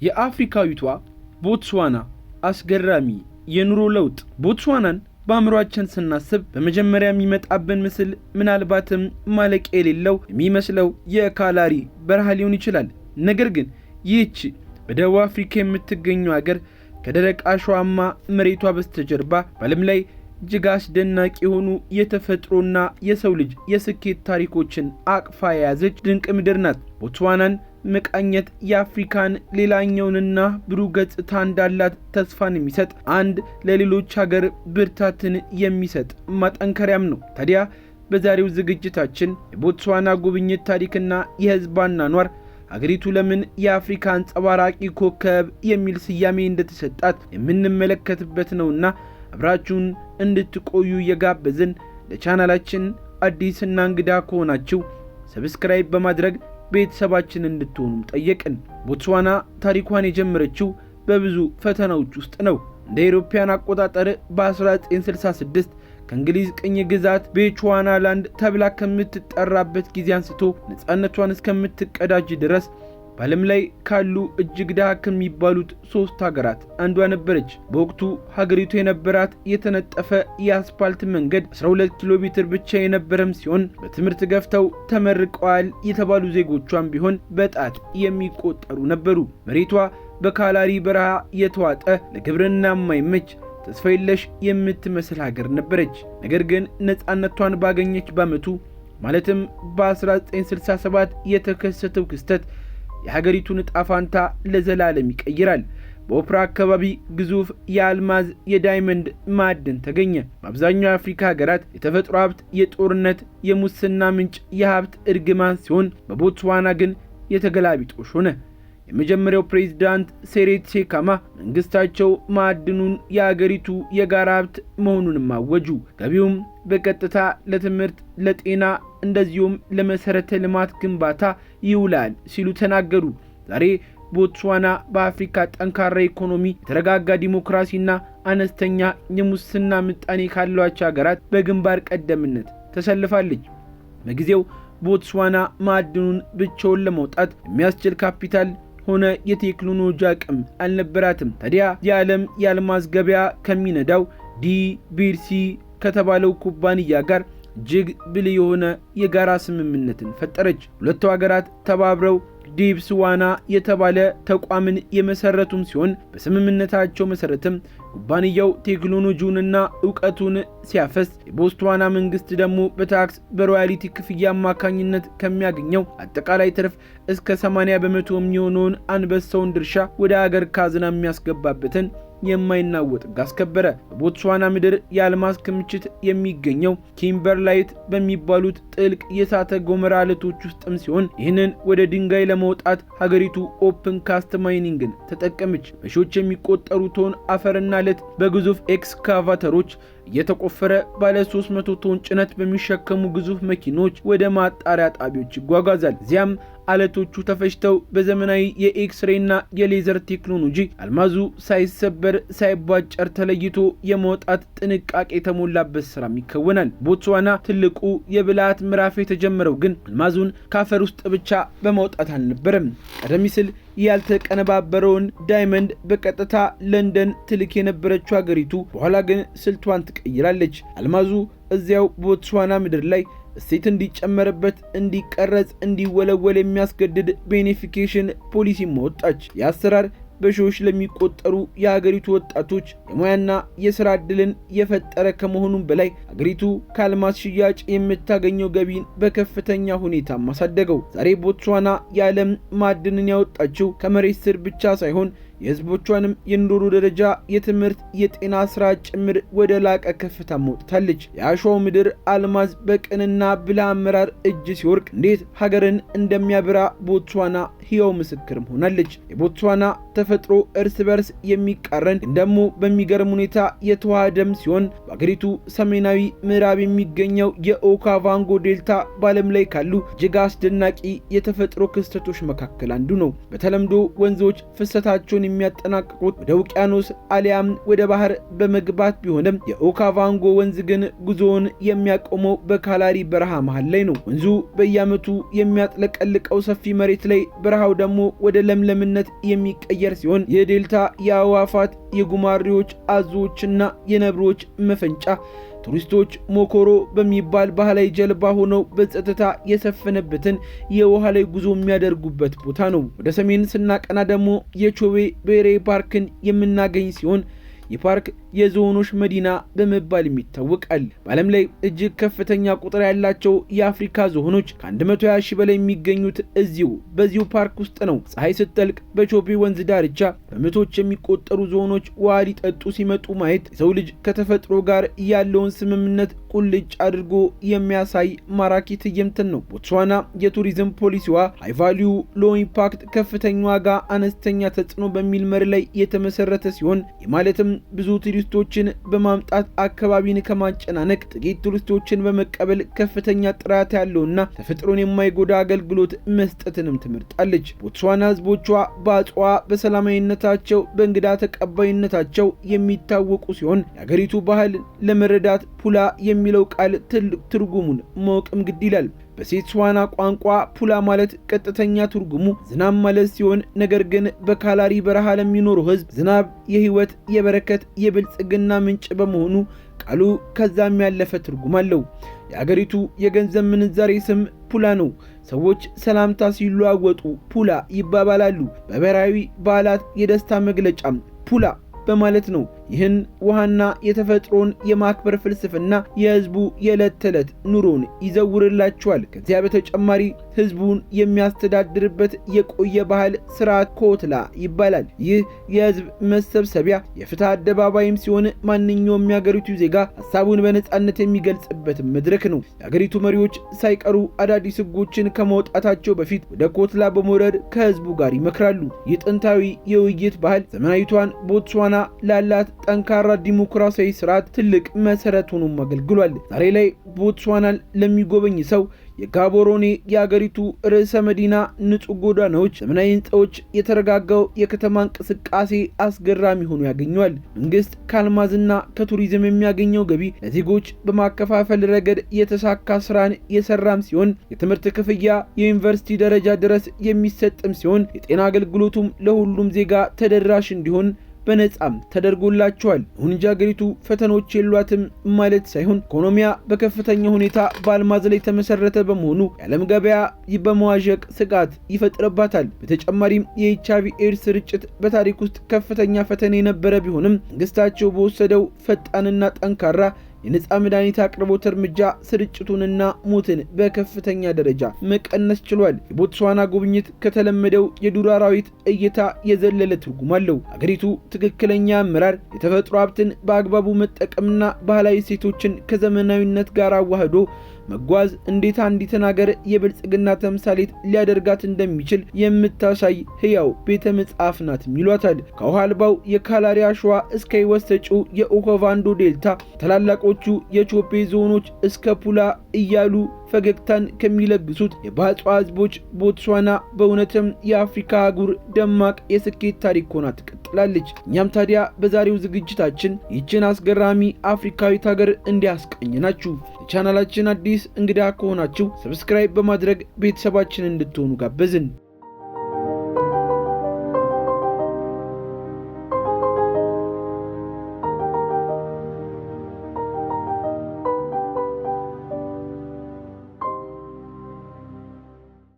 የአፍሪካዊቷ ቦትስዋና አስገራሚ የኑሮ ለውጥ። ቦትስዋናን በአእምሯችን ስናስብ በመጀመሪያ የሚመጣብን ምስል ምናልባትም ማለቂያ የሌለው የሚመስለው የካላሪ በረሃ ሊሆን ይችላል። ነገር ግን ይህች በደቡብ አፍሪካ የምትገኘው ሀገር ከደረቅ አሸዋማ መሬቷ በስተጀርባ በዓለም ላይ እጅግ አስደናቂ የሆኑ የተፈጥሮና የሰው ልጅ የስኬት ታሪኮችን አቅፋ የያዘች ድንቅ ምድር ናት። ቦትስዋናን መቃኘት የአፍሪካን ሌላኛውንና ብሩህ ገጽታ እንዳላት ተስፋን የሚሰጥ፣ አንድ ለሌሎች ሀገር ብርታትን የሚሰጥ ማጠንከሪያም ነው። ታዲያ በዛሬው ዝግጅታችን የቦትስዋና ጉብኝት ታሪክና የሕዝብ አኗኗር፣ ሀገሪቱ ለምን የአፍሪካ አንጸባራቂ ኮከብ የሚል ስያሜ እንደተሰጣት የምንመለከትበት ነውና አብራችሁን እንድትቆዩ እየጋበዝን፣ ለቻናላችን አዲስና እንግዳ ከሆናችሁ subscribe በማድረግ ቤተሰባችን እንድትሆኑም ጠየቅን። ቦትስዋና ታሪኳን የጀመረችው በብዙ ፈተናዎች ውስጥ ነው። እንደ አውሮፓውያን አቆጣጠር በ1966 ከእንግሊዝ ቅኝ ግዛት ቤቹዋናላንድ ተብላ ከምትጠራበት ጊዜ አንስቶ ነፃነቷን እስከምትቀዳጅ ድረስ በዓለም ላይ ካሉ እጅግ ድሃ ከሚባሉት ሶስት ሀገራት አንዷ ነበረች። በወቅቱ ሀገሪቱ የነበራት የተነጠፈ የአስፓልት መንገድ 12 ኪሎ ሜትር ብቻ የነበረም ሲሆን፣ በትምህርት ገፍተው ተመርቀዋል የተባሉ ዜጎቿም ቢሆን በጣት የሚቆጠሩ ነበሩ። መሬቷ በካላሪ በረሃ የተዋጠ፣ ለግብርና የማይመች፣ ተስፋ የለሽ የምትመስል ሀገር ነበረች። ነገር ግን ነፃነቷን ባገኘች በዓመቱ ማለትም በ1967 የተከሰተው ክስተት የሀገሪቱን ዕጣ ፋንታ ለዘላለም ይቀይራል። በኦፕራ አካባቢ ግዙፍ የአልማዝ የ diamond ማዕድን ተገኘ። በአብዛኛው የአፍሪካ ሀገራት የተፈጥሮ ሀብት የጦርነት፣ የሙስና ምንጭ፣ የሀብት እርግማን ሲሆን፣ በቦትስዋና ግን የተገላቢጦሽ ሆነ። የመጀመሪያው ፕሬዚዳንት ሴሬትሴ ካማ መንግስታቸው ማዕድኑን የአገሪቱ የጋራ ሀብት መሆኑንም አወጁ። ገቢውም በቀጥታ ለትምህርት፣ ለጤና እንደዚሁም ለመሰረተ ልማት ግንባታ ይውላል ሲሉ ተናገሩ። ዛሬ ቦትስዋና በአፍሪካ ጠንካራ ኢኮኖሚ፣ የተረጋጋ ዲሞክራሲና አነስተኛ የሙስና ምጣኔ ካሏቸው ሀገራት በግንባር ቀደምነት ተሰልፋለች። በጊዜው ቦትስዋና ማዕድኑን ብቻውን ለመውጣት የሚያስችል ካፒታል ሆነ የቴክኖሎጂ አቅም አልነበራትም። ታዲያ የዓለም የአልማዝ ገበያ ከሚነዳው ዲ ቢርሲ ከተባለው ኩባንያ ጋር እጅግ ብልህ የሆነ የጋራ ስምምነትን ፈጠረች። ሁለቱ ሀገራት ተባብረው ዲፕስዋና የተባለ ተቋምን የመሰረቱም ሲሆን፣ በስምምነታቸው መሰረትም ኩባንያው ቴክኖሎጂውንና እውቀቱን ሲያፈስ፣ የቦትስዋና መንግስት ደግሞ በታክስ በ royalty ክፍያ አማካኝነት ከሚያገኘው አጠቃላይ ትርፍ እስከ 80% የሚሆነውን አንበሳውን ድርሻ ወደ አገር ካዝና የሚያስገባበትን የማይናወጥ ሕግ አስከበረ። በቦትስዋና ምድር የአልማዝ ክምችት የሚገኘው kimberlite በሚባሉት ጥልቅ የእሳተ ገሞራ አለቶች ውስጥም ሲሆን፣ ይህንን ወደ ድንጋይ ለመውጣት ሀገሪቱ open cast mining ን ተጠቀመች። በሺዎች የሚቆጠሩ ቶን አፈርና አለት በግዙፍ ኤክስካቫተሮች እየተቆፈረ ባለ 300 ቶን ጭነት በሚሸከሙ ግዙፍ መኪኖች ወደ ማጣሪያ ጣቢያዎች ይጓጓዛል። እዚያም አለቶቹ ተፈጭተው በዘመናዊ የኤክስሬና የሌዘር ቴክኖሎጂ አልማዙ ሳይሰበር ሳይቧጨር ተለይቶ የመውጣት ጥንቃቄ የተሞላበት ስራም ይከወናል። ቦትስዋና ትልቁ የብልሃት ምዕራፍ የተጀመረው ግን አልማዙን ከአፈር ውስጥ ብቻ በማውጣት አልነበረም። ቀደም ሲል ያልተቀነባበረውን diamond በቀጥታ ለንደን ትልክ የነበረችው ሀገሪቱ በኋላ ግን ስልቷን ትቀይራለች። አልማዙ እዚያው ቦትስዋና ምድር ላይ እሴት እንዲጨመርበት፣ እንዲቀረጽ፣ እንዲወለወል የሚያስገድድ beneficiation ፖሊሲ ወጣች። የአሰራር በሺዎች ለሚቆጠሩ የሀገሪቱ ወጣቶች የሙያና የሥራ ዕድልን የፈጠረ ከመሆኑም በላይ ሀገሪቱ ከአልማዝ ሽያጭ የምታገኘው ገቢን በከፍተኛ ሁኔታ አሳደገው። ዛሬ ቦትስዋና የዓለም ማዕድንን ያወጣችው ከመሬት ስር ብቻ ሳይሆን የሕዝቦቿንም የኑሮ ደረጃ፣ የትምህርት፣ የጤና ስራ ጭምር ወደ ላቀ ከፍታ መውጥታለች። የአሸዋው ምድር አልማዝ በቅንና ብልህ አመራር እጅ ሲወርቅ እንዴት ሀገርን እንደሚያበራ ቦትስዋና ሕያው ምስክርም ሆናለች። የቦትስዋና ተፈጥሮ እርስ በርስ የሚቃረን ግን ደግሞ በሚገርም ሁኔታ የተዋሃደም ሲሆን፣ በአገሪቱ ሰሜናዊ ምዕራብ የሚገኘው የኦካቫንጎ ዴልታ በዓለም ላይ ካሉ እጅግ አስደናቂ የተፈጥሮ ክስተቶች መካከል አንዱ ነው። በተለምዶ ወንዞች ፍሰታቸውን የሚያጠናቅቁት ወደ ውቅያኖስ አሊያም ወደ ባህር በመግባት ቢሆንም የኦካቫንጎ ወንዝ ግን ጉዞውን የሚያቆመው በካላሪ በረሃ መሃል ላይ ነው። ወንዙ በየዓመቱ የሚያጥለቀልቀው ሰፊ መሬት ላይ በረሃው ደግሞ ወደ ለምለምነት የሚቀየር ሲሆን ይህ ዴልታ የአዕዋፋት፣ የጉማሬዎች፣ አዞዎችና የነብሮች መፈንጫ፣ ቱሪስቶች ሞኮሮ በሚባል ባህላዊ ጀልባ ሆነው በጸጥታ የሰፈነበትን የውሃ ላይ ጉዞ የሚያደርጉበት ቦታ ነው። ወደ ሰሜን ስናቀና ደግሞ የቾቤ ብሔራዊ ፓርክን የምናገኝ ሲሆን ይህ ፓርክ የዝሆኖች መዲና በመባልም ይታወቃል። በዓለም ላይ እጅግ ከፍተኛ ቁጥር ያላቸው የአፍሪካ ዝሆኖች ከ120 ሺህ በላይ የሚገኙት በዚሁ ፓርክ ውስጥ ነው። ፀሐይ ስትጠልቅ በቾቤ ወንዝ ዳርቻ በመቶዎች የሚቆጠሩ ዝሆኖች ውሃ ሊጠጡ ሲመጡ ማየት የሰው ልጅ ከተፈጥሮ ጋር ያለውን ስምምነት ቁልጭ አድርጎ የሚያሳይ ማራኪ ትዕይንትን ነው። ቦትስዋና የቱሪዝም ፖሊሲዋ high value low impact፣ ከፍተኛ ዋጋ አነስተኛ ተጽዕኖ በሚል መርህ ላይ የተመሰረተ ሲሆን ማለትም ብዙ ቱሪስቶችን በማምጣት አካባቢን ከማጨናነቅ ጥቂት ቱሪስቶችን በመቀበል ከፍተኛ ጥራት ያለውና ተፈጥሮን የማይጎዳ አገልግሎት መስጠትንም ትመርጣለች። ቦትስዋና ሕዝቦቿ በአጽዋ በሰላማዊነታቸው፣ በእንግዳ ተቀባይነታቸው የሚታወቁ ሲሆን የአገሪቱ ባህል ለመረዳት ፑላ የሚለው ቃል ትልቅ ትርጉሙን ማወቅም ግድ ይላል። በሴትስዋና ቋንቋ ፑላ ማለት ቀጥተኛ ትርጉሙ ዝናብ ማለት ሲሆን ነገር ግን በካላሪ በረሃ ለሚኖሩ ሕዝብ ዝናብ የሕይወት፣ የበረከት፣ የብልጽግና ምንጭ በመሆኑ ቃሉ ከዛም ያለፈ ትርጉም አለው። የአገሪቱ የገንዘብ ምንዛሬ ስም ፑላ ነው። ሰዎች ሰላምታ ሲለዋወጡ ፑላ ይባባላሉ። በብሔራዊ በዓላት የደስታ መግለጫም ፑላ በማለት ነው። ይህን ውሃና የተፈጥሮን የማክበር ፍልስፍና የህዝቡ የዕለት ተዕለት ኑሮን ይዘውርላቸዋል። ከዚያ በተጨማሪ ህዝቡን የሚያስተዳድርበት የቆየ ባህል ስርዓት ኮትላ ይባላል። ይህ የህዝብ መሰብሰቢያ የፍትህ አደባባይም ሲሆን ማንኛውም የአገሪቱ ዜጋ ሀሳቡን በነጻነት የሚገልጽበት መድረክ ነው። የአገሪቱ መሪዎች ሳይቀሩ አዳዲስ ህጎችን ከማውጣታቸው በፊት ወደ ኮትላ በመውረድ ከህዝቡ ጋር ይመክራሉ። ይህ ጥንታዊ የውይይት ባህል ዘመናዊቷን ቦትስዋና ላላት ጠንካራ ዲሞክራሲያዊ ስርዓት ትልቅ መሰረት ሆኖም አገልግሏል። ዛሬ ላይ ቦትስዋናን ለሚጎበኝ ሰው የጋቦሮኔ የአገሪቱ ርዕሰ መዲና ንጹህ ጎዳናዎች፣ ዘመናዊ ህንፃዎች፣ የተረጋጋው የከተማ እንቅስቃሴ አስገራሚ ሆኖ ያገኘዋል። መንግስት ከአልማዝና ከቱሪዝም የሚያገኘው ገቢ ለዜጎች በማከፋፈል ረገድ የተሳካ ስራን የሰራም ሲሆን የትምህርት ክፍያ የዩኒቨርሲቲ ደረጃ ድረስ የሚሰጥም ሲሆን የጤና አገልግሎቱም ለሁሉም ዜጋ ተደራሽ እንዲሆን በነጻም ተደርጎላቸዋል። ይሁን እንጂ ሀገሪቱ ፈተናዎች የሏትም ማለት ሳይሆን ኢኮኖሚያ በከፍተኛ ሁኔታ በአልማዝ ላይ የተመሰረተ በመሆኑ የዓለም ገበያ በመዋዠቅ ስጋት ይፈጥርባታል። በተጨማሪም የኤችአይቪ ኤድስ ስርጭት በታሪክ ውስጥ ከፍተኛ ፈተና የነበረ ቢሆንም መንግስታቸው በወሰደው ፈጣንና ጠንካራ የነጻ መድኃኒት አቅርቦት እርምጃ ስርጭቱንና ሞትን በከፍተኛ ደረጃ መቀነስ ችሏል። የቦትስዋና ጉብኝት ከተለመደው የዱር አራዊት እይታ የዘለለ ትርጉም አለው። አገሪቱ ትክክለኛ አመራር፣ የተፈጥሮ ሀብትን በአግባቡ መጠቀምና ባህላዊ እሴቶችን ከዘመናዊነት ጋር አዋህዶ መጓዝ እንዴት አንዲትን ሀገር የብልጽግና ተምሳሌት ሊያደርጋት እንደሚችል የምታሳይ ህያው ቤተ መጽሐፍ ናት ይሏታል። ከውሃ አልባው የካላሪ አሸዋ እስከ ሕይወት ሰጪው የኦካቫንጎ ዴልታ፣ ታላላቆቹ የቾቤ ዝሆኖች እስከ ፑላ እያሉ ፈገግታን ከሚለግሱት የባጽዋ ህዝቦች ቦትስዋና በእውነትም የአፍሪካ አህጉር ደማቅ የስኬት ታሪክ ሆና ትቀጥላለች። እኛም ታዲያ በዛሬው ዝግጅታችን ይህችን አስገራሚ አፍሪካዊት ሀገር እንዲያስቃኝናችሁ ለቻናላችን አዲስ እንግዳ ከሆናችሁ subscribe በማድረግ ቤተሰባችን እንድትሆኑ ጋበዝን።